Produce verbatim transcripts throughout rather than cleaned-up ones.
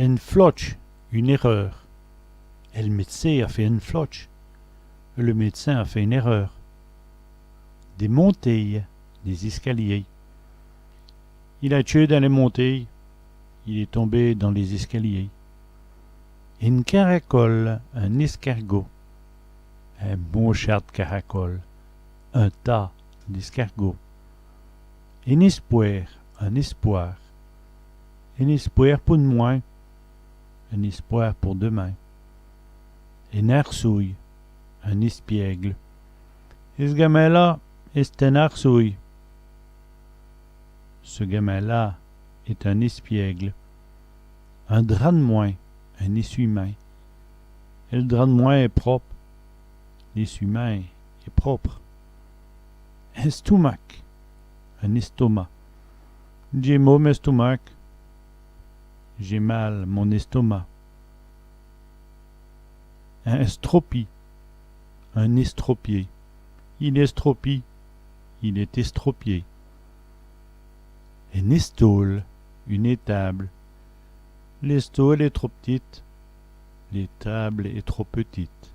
Ène flotche, une erreur. El mèd'cin a fét ène flotche. Le médecin a fait une erreur. Dès montéyes, des escaliers. Il a tcheû dins lès montéyes. Il est tombé dans les escaliers. Ène caracole, un escargot. In moncha d' caracoles, un tas d'escargots. In èspwêr, un espoir. In èspwêr pou d'mwin, un espoir pour demain. Ène arsouye, un espiègle. Ç' gamin-là èst in arsouye. Ce gamin-là est un espiègle. In drap d' mwin, un essuie-main. El drap d' mwin èst prope. L'essuie-main est propre. In stomac, un estomac. Dj'é mau m' èstomac. J'ai mal mon estomac. In èstropî, un estropié. Il èst èstropî, il est estropié. Ène èstôle, une étable. L'èstôle èst trop p'tite. L'étable est trop petite.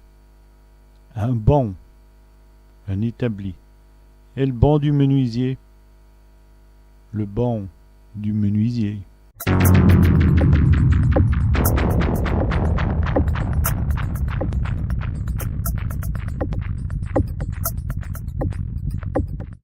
In banc, un établi. El banc du menuisier. Le banc du menuisier.